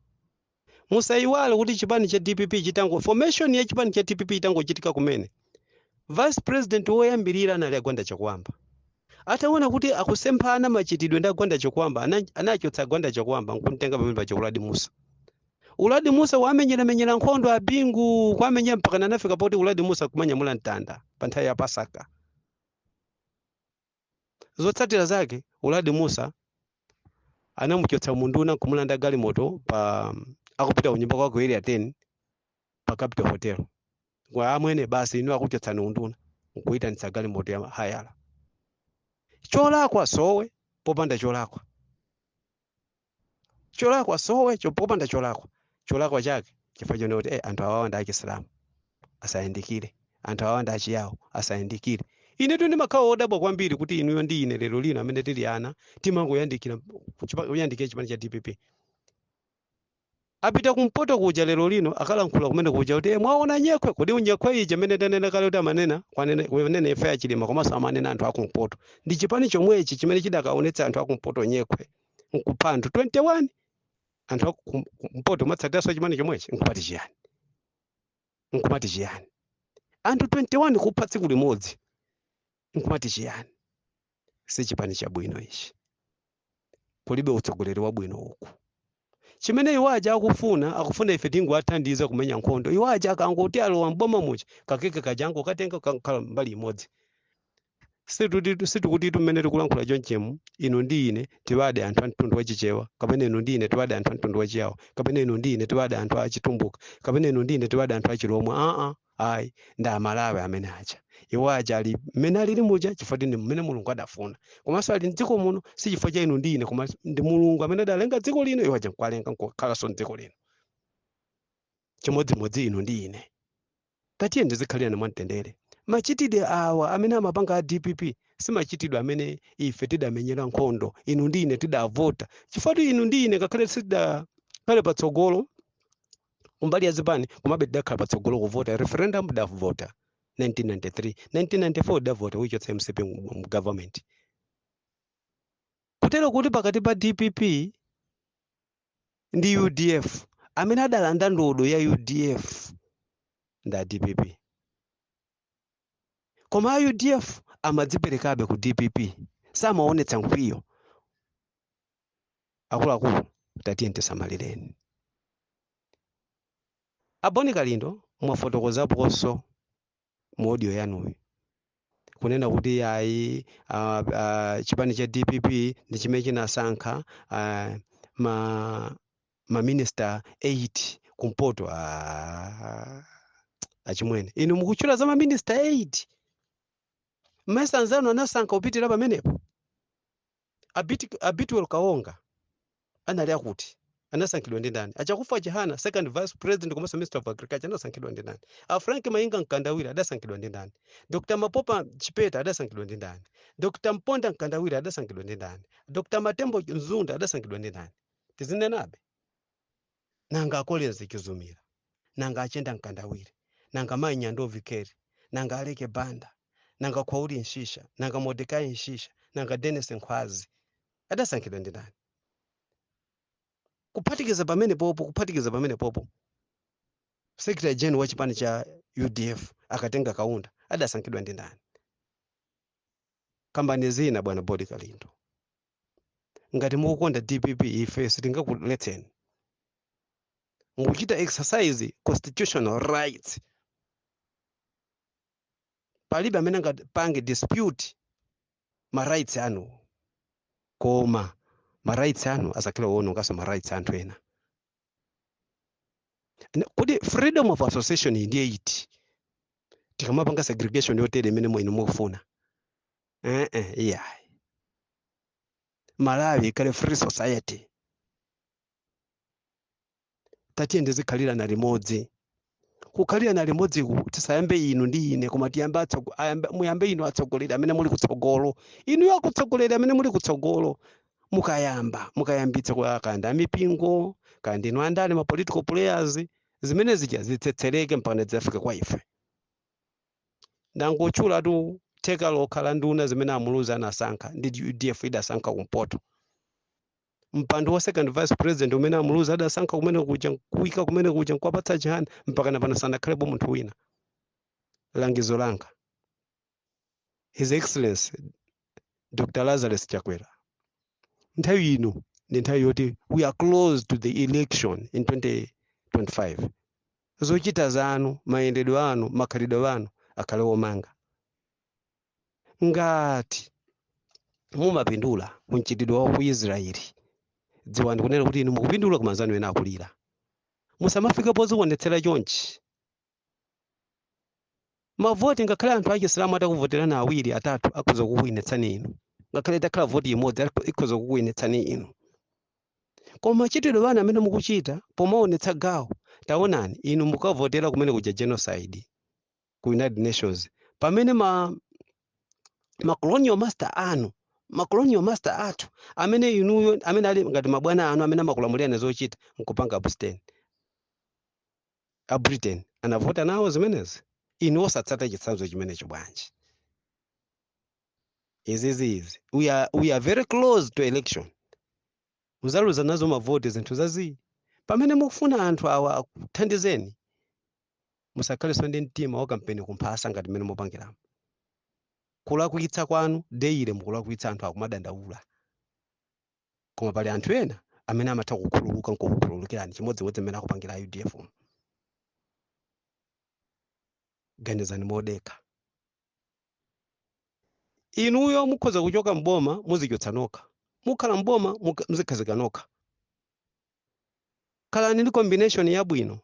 Musayiwale kuti chipani cha DPP chitango, formation ya chipani cha DPP itangochitika kumene, vice president woyambirira anali Agwanda Chakuamba. Ataona kuti akusemphana machitidwe ndi Agwanda Chakuamba, anachotsa Agwanda Chakuamba nkuntenga pamene paja Uladi Musa. Uladi Musa wamenyeramenyera nkhondo abingu kwamenyera mpaka anafika poti Uladi Musa kumanyamula mtanda pa nthawi ya Pasaka. Zotsatira zake, Uladi Musa anamuchotsa munduna nkumulanda galimoto pa akupita kunyumba kwake Area 10 pa Capital Hotel. Kwa amwene, basi, inu akuchotsani unduna, nkuyitanitsa galimoto ya hayala. Cholakwa sowe popanda cholakwa, cholakwa sowe popanda cholakwa. Cholakwa chake chifukwa chone kuti anthu awawa ndi achisilamu, asayandikire, anthu awawa ndi achiyawo, asayandikire. Inetu ndimakhala wodabwa kwambiri kuti inuyo ndi ine lero lino amene tili ana timangoyandikira kuyandikira chipani cha DPP. Apita kumpoto kuja lero lino, akalankhula kumene kuja kuti mwaona nyekhwe. Kodi nyekhwe ija imene tanena kale kuti amanena kwanena imfa ya Chilima, komanso amanena anthu akumpoto, ndi chipani chomwechi chimene chidakaonetsa anthu akumpoto nyekhwe nkupha anthu 21? Anthu akumpoto matsatiranso chipani chomwechi, nkumati chiyani? Nkumati chiyani? Anthu 21 kupha tsiku limodzi, nkumati chiyani? Si chipani chabwino ichi, kulibe utsogoleri wabwino uku. Chimene iwo aja akufuna, akufuna ife tingoathandiza kumenya nkhondo. Iwo aja akangoti alowa mboma muja, kakeke kajango katenga kakhala mbali imodzi. Situkuti tumene tikulankhula chonchemu, inu ndi ine tiwade anthu a mtundu wachichewa, kapena inu ndi ine tiwade anthu a mtundu wachiyawo, kapena inu ndi ine tiwade anthu achitumbuka, kapena inu ndi ine tiwade anthu achilomwe. Aa, ayi, ndi Amalawi amene aja. Iwo aja ali mmene alili muja chifukwa ndi mmene Mulungu adafuna, komanso ali mdziko muno si chifukwa cha inu ndi ine, koma ndi Mulungu amene adalenga dziko lino, iwo aja nkuwalenga nkukhalanso mdziko lino chimodzimodzi inu ndi ine. Tatiye ndizikhalirana mwamtendere. Machitidwe awa amene amapanga a DPP si machitidwe amene ife tidamenyera nkhondo, inu ndi ine tidavota, chifukwa inu ndi ine ngakhale sitidakhale patsogolo kumbali ya zipani, komabe tidakhala patsogolo kuvota. Referendum tidavota 1993, 1994 tidavota kuichotsa MCP mu government. Kutero kuti pakati pa DPP ndi UDF, amene adalanda ndodo ya UDF ndi a DPP, koma a UDF amadziperekabe ku DPP, samaonetsa nkwiyo. Akuluakulu, tatiye tisamalireni. Aboni Kalindo, mwafotokozaponso mu audio yanuyo kunena kuti ayi, chipani cha DPP ndi chimene chinasankha ma maminista 8 kumpoto. Achimwene, inu mukutchula za maminista 8, mmesa anzanu anasankha kupitira pamenepo? Abitwell Kaonga anali akuti anasankhidwa ndi ndani? Achakufa Chihana, second vice president komanso minister of agriculture, anasankhidwa ndi ndani? A Frank Mayinga Mkandawire adasankhidwa ndi ndani? Dr Mapopa Chipeta adasankhidwa ndi ndani? Dr Mponda Mkandawire adasankhidwa ndi ndani? Dr Matembo Mzunda adasankhidwa ndi ndani? Tizinenabe. Nanga Akolenzi Chizumira, nanga Achenda Mkandawire, nanga mayi Nyandovi Keri, nanga Aleke Banda, Nanga Khwauli Msisha, nanga Mordekai Msisha, nanga Dennis Nkhwazi adasankhidwa ndi ndani? Kuphatikiza pamene popo, secretary general wa chipani cha UDF akatenga Kaunda adasankhidwa ndi ndani? Kambani zina, bwana Bodi Kalindo. Ngati mukukonda DPP, ife sitingakuletseni, mukuchita exercise constitutional rights. Palibe amene angapange dispute ma rights anu, koma ma rights anu asakhale owononganso ma rights anthu ena. Kuti freedom of association iyi ndiye iti tikamapanga segregation yotere imene inu mukufuna? Iyayi, Malawi ikhale free society. Tatiye ndizikhalirana limodzi. Kukhalirana limodziku tisayambe inu ndi ine, koma tiyambe muyambe inu atsogoleri amene muli kutsogolo, inuyo akutsogoleri amene muli kutsogolo. Mukayamba, mukayambitsa kwa kanda mipingo, kandi inu andale, ma political players, zimene zija zitsetsereke mpaka zafika kwa ife. Ndangotchula tu theka lokha la nduna zimene amuluzi anasankha ndi UDF idasankha kumpoto. Mpando wa second vice president umene amuluzi adasankha kumene kuja, kuyika kumene kuja nkuwapatsa Chihana, mpaka napano sanakhalepo munthu wina. Langizo langa, His Excellency Dr Lazarus Chakwera, nthawi ino ndi nthawi yoti we are close to the election in 2025. Zochita zanu, mayendedwe anu, makhalidwe anu akhale omanga. Ngati mumapindula kumchitidwe wa ku Israeli, dziwani kunena kuti inu mukupindula koma anzanu ena akulira. Musamafike pozionetsera chonchi. Mavoti, ngakhale anthu achisilamu atakuvoterani awiri, atatu, akhoza kukuwinetsani inu. Ngakhale itakhala voti imodzi, ikhoza kukuwinetsani inu. Koma machitidwe anu amene mukuchita pomaonetsa gawo, taonani, inu mukavotera kumene kuja genocide ku United Nations, pamene ma colonial master anu, ma colonial master athu amene inuyo, amene ali ngati mabwana anu amene amakulamulirani zochita nkupanga abstain. A Britain anavota nawo zimenezi. Inu osatsata chitsanzo chimenecho bwanji? Izizi we are very close to election. Muzaluza nazo mavoti zinthu zazi. Pamene mukufuna anthu awa akuthandizeni, musakhalenso ndi mtima wa kampeni kumphasa ngati mmene mupangiramo. Kulakwitsa kwanu daily, mukulakwitsa, anthu akumadandaula, koma pali anthu ena amene amatha kukhululuka nkukukhululukirani, chimodzimodzi mmene akupangira UDF. Ganizani modekha. Inuyo mukhoza kuchoka mboma, muzichotsa nokha. Mukhala mboma, muzikhazika nokha. Khalani ndi combination yabwino.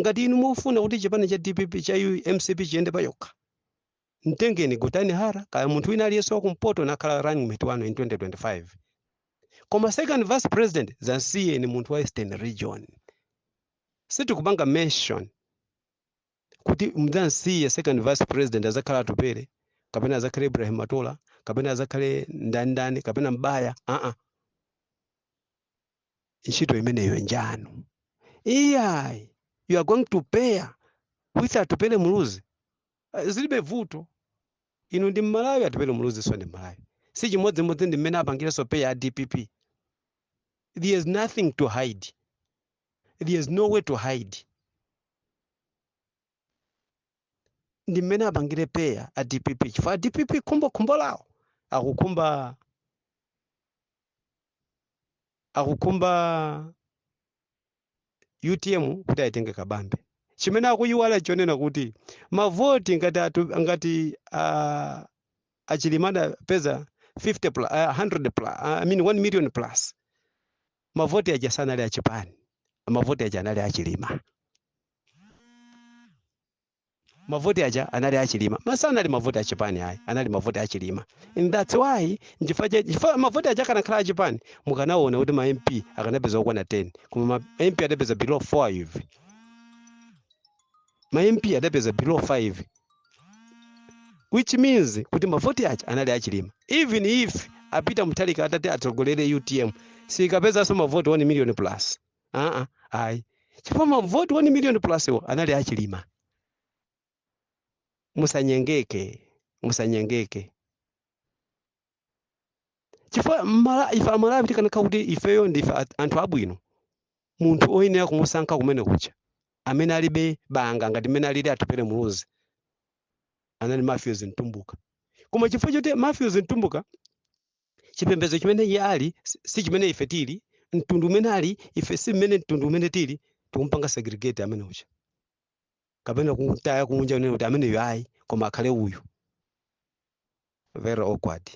Ngati inu mufuna kuti chipani cha DPP, cha MCP chiyende payokha, mtengeni Gotani Hara kaya munthu wina aliyense wakumpoto nakhala running mate wanu in 2025. Koma second vice president zansiyeni munthu wa Eastern Region. Sitikupanga mention kuti mdzansiye second vice president azakhala Atupele, kapena azakhale Ibrahim Matola, kapena azakhale ndani, kapena Mbaya. Aa, ntchito imeneyo njanu. Iyayi, you are going to pair with Atupele Muluzi. Zilibe vuto, inu ndi Mmalawi, Atupele Muluzi so ndi Mmalawi. Si chimodzimodzi ndi mmene apangirenso pair a DPP? There is nothing to hide, there is no way to hide. Ndi mmene apangire pair a DPP, chifukwa a DPP khumbokhumbo lawo akukhumba UTM kuti aitenge Kabambe. Chimene akuyiwala chonena kuti mavoti ngati ngati aChilima adapeza 50 plus, 100 plus, I mean 1 million plus, mavoti aja sanali achipani, mavoti aja anali aChilima. Mavoti aja anali aChilima, masanali mavoti achipani ayi, anali mavoti aChilima. And that's why, nchifukwa mavoti aja akanakhala achipani, mukanaona kuti ma MP akanapeza okwana 10, koma ma MP adapeza below 5. Ma MP adapeza below 5, which means kuti mavoti aja anali aChilima. Even if apita Mutharika atati atsogolere UTM, sikapezanso mavoti 1 million plus. Aa, ayi, chifukwa mavoti 1 million plus wo anali aChilima. Musanyengeke. Musanyengeke, chifukwa ife Amalawi tikanakhala kuti ifeyo ndife anthu abwino, munthu oyenera kumusankha kumene kucha amene alibe banga ngati mmene alili Atupele Muluzi anali Matthews Mtumbuka. Koma chifukwa choti Matthews Mtumbuka, chipembedzo chimene iye ali si chimene ife tili, mtundu umene ali ife si mmene mtundu umene tili, tikumpanga segregate amene ucha kapena kutaya kunja unene kuti ameneyo ayi, koma akhale uyu. Very awkward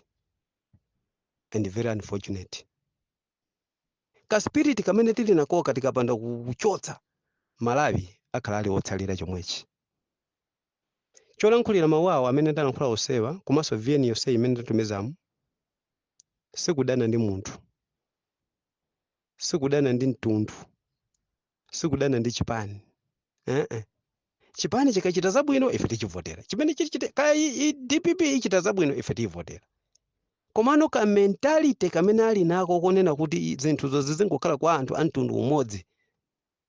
and very unfortunate. Ka spirit kamene tili nakoka, tikapanda kuchotsa, Malawi akhala ali otsalira chomwechi. Cholankhulira mawu awo amene ndalankhula osewa, komanso VN yonse imene ndatumizamu, sikudana ndi munthu, sikudana ndi mtundu, sikudana ndi chipani. Eh, chipani chikachita zabwino, ife tichivotera. Chimene chichite kaya DPP ichita zabwino, ife tiyivotera. Komano ka mentality kamene ali nako konena kuti zinthuzo zizingokhala kwa anthu a mtundu umodzi,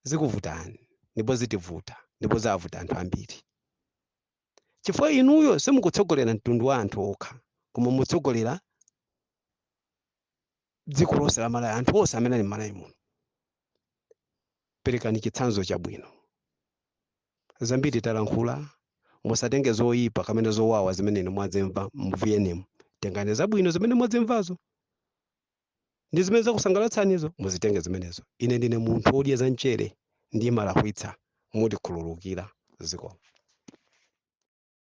zikuvutani ndipo zitivuta ndipo zavuta anthu ambiri, chifukwa inuyo simukutsogolera mtundu wa anthu okha, koma mutsogolera dziko lonse la Malawi, anthu onse amene ali m'Malawi muno. Perekani chitsanzo chabwino. Zambiri talankhula, musatenge zoyipa kamene zowawa zimene inu mwadzimva mu VNM. Tengani zabwino zimene mwadzimvazo ndi zimene zakusangalatsanizo, muzitenge zimenezo. Ine ndine munthu wodya za mchere, ndimalakwitsa, mutikhululukira. Zikomo.